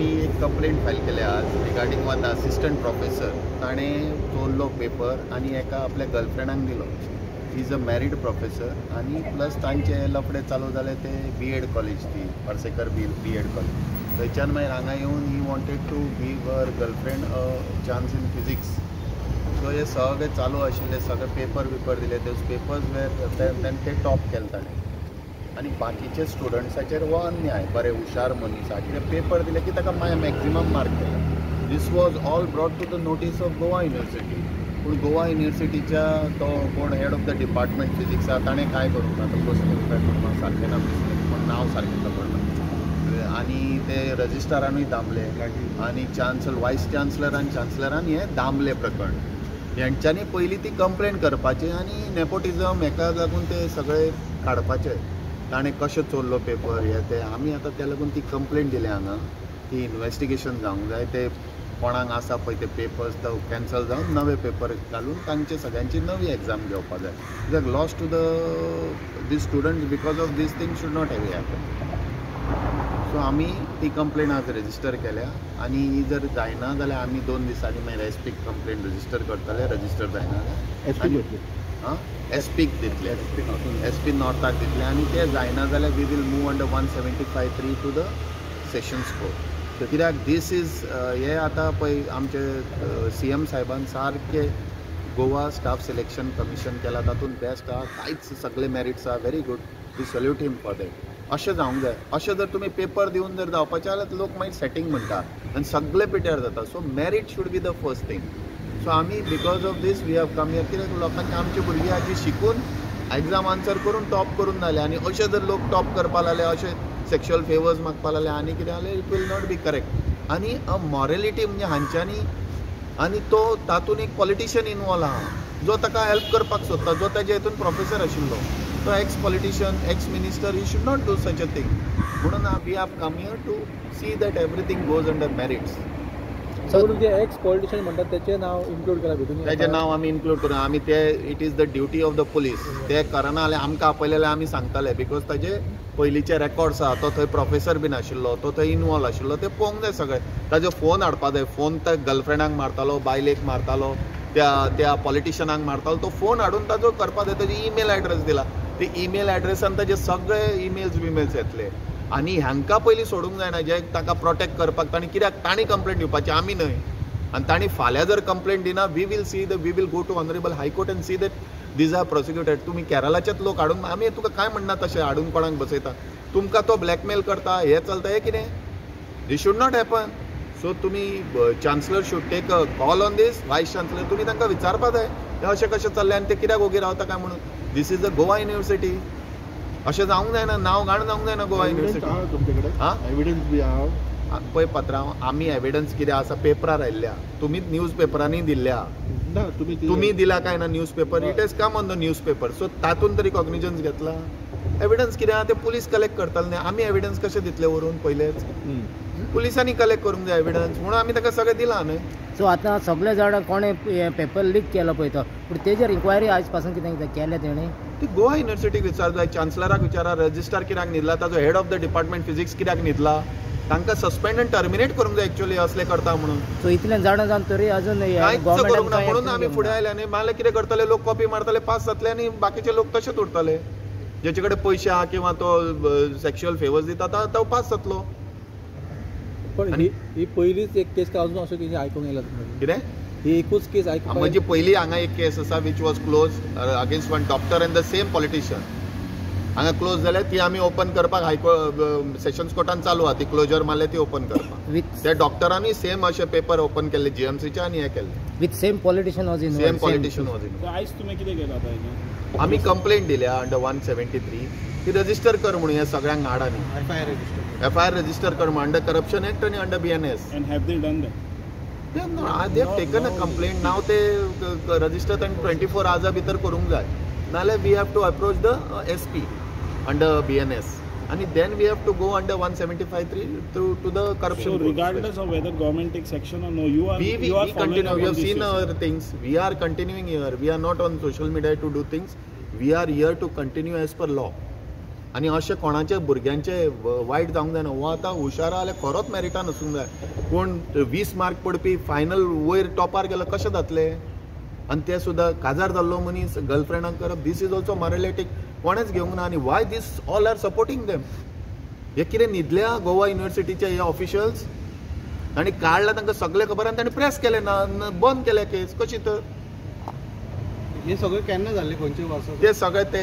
आमी एक complaint file केल्या आज रिगार्डींग वन असिस्टंट प्रोफेसर. ताणें चोरलो पेपर आनी एका आपल्या गर्लफ्रेंडाक दिलो. Is a married professor आनी प्लस तांचे लफडे चालू जाले ते बी एड कॉलेज, ती पार्सेकर बी एड कॉलेज, थंयच्यान मागीर हांगा येवन he wanted to give her girlfriend a chance in physics. So हे सगळे चालू आशिल्ले, सगळे पेपर बिपर दिले, त्यो पेपर्स वेर देन ते टॉप केले ताणें. आनी बाकीचे स्टुडंट्साचेर हो अन्याय. बरे हुशार मनीस आहा, कितें पेपर दिले की ताका मागीर मॅक्झिमम मार्क केला. This was all brought to the notice of Goa University. पूण गोवा युनिवर्सिटीच्या तो कोण head of the department physics आहा ताणें कांय करूंक ना. तो कसलो काय कोण म्हाका सारकें ना दिसलें, पूण नांव सारकें खबर ना. आनी ते रजिस्ट्रारानूय दामले आनी चान्सलर, वायस चान्सलर आनी चान्सलरान हें दामलें प्रकरण. हेंच्यांनी पयलीं ती कंप्लेन करपाची आनी नेपोटिजम हेका लागून ते सगळे काडपाचे. ताणें कशें चोरलो पेपर हे ते आमी आतां त्या लागून ती कंप्लेन दिल्या हांगा. ती इन्वेस्टिगेशन जावंक जाय. ते कोणाक आसा पळय ते पेपर्स तो कॅन्सल जावन नवे पेपर घालून तांचे सगळ्यांची नवी एग्जाम घेवपा जाय. कित्याक loss to the students because of these thing should not have happen. So आमी ती कंप्लेन आज रजिस्टर केल्या आनी ही जर जायना जाल्यार आमी 2 दिसांनी मागीर एस पीक कंप्लेन रजिस्टर करतले. रजिस्टर जायना जाल्यार आं एस पीक दितले, एस पी नॉर्थाक दितले. आनी ते जायना जाल्यार we will move under 175(3) to the sessions court. कित्याक these is हे आतां पळय आमचे सी एम साहेबान सारके गोवा स्टाफ सिलेक्शन कमिशन केला, तातूंत बेस्ट आहा, कांयच सगळे मॅरिट्स आहा, very good, we salute him for that. अशें जावंक जाय. अशें जर तुमी पेपर दिवन जर जावपाचें जाल्यार लोक मागीर सेटींग म्हणटा आनी सगळे पिट्यार जाता. So merit should be the first thing. So आमी because of this we have come here. कित्याक लोकांची आमची भुरगीं आहा जी शिकून एग्जाम आन्सर करून टॉप करून जाले आनी अशें जर लोक टॉप करपा लागले, अशें सेक्शुअल फेवर्स मागपा लागले आनी कितें जाल्यार it will not be correct. आनी अ मॉरेलिटी म्हणजे हांच्यांनी आनी तो तातूंत एक पॉलिटिशियन इनवॉल्व आहा जो ताका हेल्प करपाक सोदता, जो ताजे हितून प्रोफेसर आशिल्लो, तो ex politician, ex minister, he should not do such a thing. म्हणून we have come here to see that everything goes under merits. So J x politician म्हणटात तेचें नांव इन्क्लूड केलां भितून, तेजें नांव आमी इन्क्लूड करूं. आमी ते it is the duty of the police. ते करना जाल्यार आमकां आपयलें जाल्यार आमी सांगताले, because ताजे पयलींचे रेकॉर्ड्स आहा. तो थंय प्रोफेसर बीन आशिल्लो, तो थंय इनवॉल्व आशिल्लो, ते पळोवंक जाय सगळें. ताजो फोन हाडपा जाय. फोन त्या गर्लफ्रेंडाक मारतालो, बायलेक मारतालो, त्या त्या पॉलिटिशियनाक मारतालो, तो फोन हाडून ताजो करपा जाय. ताजो ईमेल एड्रेस दिला, ते ईमेल एड्रेसान ताजे सगळे ईमेल्स बिमेल्स येतले. आनी हांकां पयलीं सोडूंक जायना, जे ताका प्रोटेक्ट करपाक तांणी, कित्याक तांणी कंप्लेंट दिवपाची, आमी न्हय. आनी तांणी फाल्यां जर कंप्लेंट दिना, we will see the we will go to honourable high court and see that these are prosecuted. तुमी केरलाचेच लोक हाडून, आमी तुका कांय म्हणना तशें हाडून कोणाक बसयता, तुमकां तो ब्लॅकमेल करता, हें चलता, हें कितें, this should not happen. So तुमी chancellor should take a call on this, vice chancellor तुमी तांकां विचारपा जाय हें अशें कशें चल्लें आनी ते कित्याक ओगी रावता काय म्हणून. This is a Goa University. अशें जावंक जायना, नांव घाण जावंक जायना गोवा युनिवर्सिटी. आं एविडन्स बी आहा पळय पात्रांव, आमी एविडन्स कितें आसा पेपरार आयिल्ल्या, तुमीच न्यूज पेपरांनी दिल्ल्या. ना तुमी दिला काय ना news paper, it has come on the news paper. So तातूंत तरी कॉग्निजन्स घेतला. एविडन्स कितें आहा ते पुलीस कलेक्ट करतले न्ही, आमी एविडन्स कशें दितले व्हरून? पयलेच पुलिसांनी कलेक्ट करूंक जाय एविडन्स, म्हणून आमी ताका सगळें दिलां न्हय. सो आतां सगळे जाण कोणें पेपर लीक केलो पळय तो, पूण तेजेर इन्क्वायरी आयज पासून कितें कितें केलें तेणें? ती गोवा युनिवर्सिटीक विचार जाय, चान्सलराक विचारा, रजिस्ट्रार कित्याक न्हिदला, ताजो head of the department physics कित्याक न्हिदला, तांकां सस्पेंड आनी टर्मिनेट करूंक जाय एक्चुअली असलें करता म्हणून. सो इतलें जाणा जावन तरी अजून कांयच करूंक ना म्हणून आमी फुडें आयले न्ही. नाल्यार कितें करतले लोक, कॉपी मारतले, पास जातले आनी बाकीचे लोक तशेच उरतले. जेचे कडेन पयशे आहा किंवा तो सेक्शुअल फेवर्स दिता तो पास जातलो. पण ही पयलीच एक केस काय अजून अशें कितें आयकूंक येयलां कितें? ही एकूच केस आयकूंक म्हजी पयली हांगा एक केस आसा which was close against one doctor and the same politician. हांगा क्लोज जाल्यार ती आमी ओपन करपाक हायकोर्ट सेशन्स कोर्टान चालू आहा, ती क्लोजर मारल्या ती ओपन करपाक. त्या डॉक्टरांनी सेम अशे पेपर ओपन केल्ले जीएमसीचे आनी हे केल्ले with same politician was in same politician was in. आयज तुमी कितें केलां आतां? आमी कंप्लेंट दिल्या अंडर 173 ती रजिस्टर कर म्हणून ह्या सगळ्यांक हाड आनी एफ I R register कर म्हणून अंडर करप्शन एक्ट आनी under BNS. And have they done that? They have taken a complaint. Now ते रजिस्टर तांणी 24 आवर्सा भितर करूंक जाय, नाल्यार we have to approach the SP under BNS and then we have to go under 175(3) to the corruption. So regardless of whether government takes action or no, you are we continue. We have seen our things. We are continuing here. We are not on social media to do things. We are here to continue as per law. आनी अशें कोणाचे भुरग्यांचे वायट जावंक जायना. हो आतां हुशार जाल्यार खरोच मेरिटान आसूंक जाय, पूण 20 मार्क पडपी फायनल वयर टॉपार गेलो कशें जातलें? आनी ते सुद्दां काजार जाल्लो मनीस गर्लफ्रेंडाक करप, this is also मॉरलिटीक कोणेच घेवंक ना. आनी why this all are supporting them? हे कितें न्हिदल्या गोवा युनिवर्सिटीचे हे ऑफिशियल्स? आनी काडला तांकां सगळें खबर आनी तांणी प्रेस केलें ना, बंद केलें केस कशी तर? हे सगळें केन्ना जाल्लें, खंयचे वर्सा? ते सगळे ते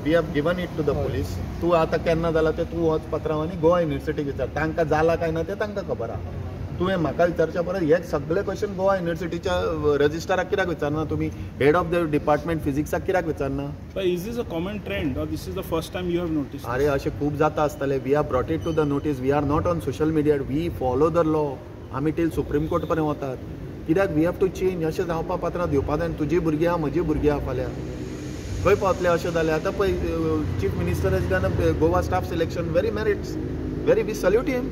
we have given it to the police. तूं आतां केन्ना जाला ते तूं वच पत्राव आनी गोवा युनिवर्सिटीक विचार, तांकां जाला काय ना तें तांकां खबर आहा. तुवें म्हाका विचारच्या परस हे सगळे क्वेश्चन गोवा युनिवर्सिटीच्या रजिस्ट्राराक कित्याक विचारना तुमी? हेड ऑफ the department फिजिक्साक कित्याक विचारना? But is this a common trend or this is the first time you have noticed? अरे अशें खूब जाता आसतलें. We have brought it to the notice. We are not on social media, we follow the law. आमी till supreme court पर्यंत वतात. कित्याक we have to change. अशें जावपा पात्रां दिवपा जायना. तुजी भुरगीं आहा, म्हजी भुरगीं आहा, फाल्यां खंय पावतले अशें जालें. आतां पळय chief minister has done Goa staff selection, very merits, very we salute him.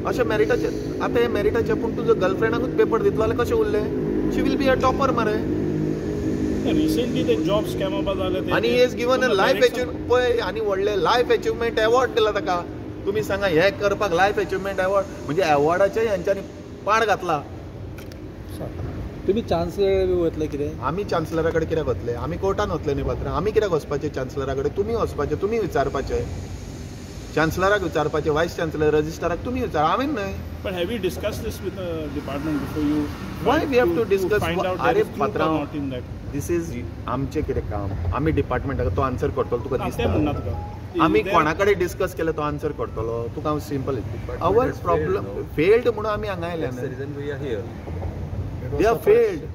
अशें मेरिटाचेर आतां हें मेरिटाचेर, पूण तुजो गर्लफ्रेंडाकूच पेपर दितलो जाल्यार कशें उरलें? She will be a topper मरे. रिसेंटली ते जॉब स्कॅम जाले आनी he has given a life achievement पळय, आनी व्हडलें लायफ अचिवमेंट एवॉर्ड दिला ताका. तुमी सांगा हें करपाक लायफ अचिवमेंट एवॉर्ड म्हणजे एवॉर्डाचें हेंच्यांनी पाड घातला. तुमी चान्सलर बी वतले कितें? आमी चान्सलरा कडेन कित्याक वतले? आमी कोर्टान वतले न्ही पात्रां. आमी कित्याक वचपाचें चान्सलरा कडेन? तुमी वचपाचें, तुमी विचारपाचें, चान्सलराक विचारपाचें, वायस चान्सलर रजिस्ट्राराक तुमी विचार, हांवें न्हय. But have you discussed this with the department before you? Why we have to discuss? Find out अरे there is truth or पात्रांव, not in that. This is आमचें कितें काम. आमी डिपार्टमेंटाक तो आन्सर करतलो तुका ना, तें म्हणना दिसता? तुका. आमी कोणा कडेन डिस्कस केलें तो आन्सर करतलो तुका? हांव सिंपल, our problem failed म्हणून आमी हांगा आयले That's the न्हय. reason we are here. They are failed.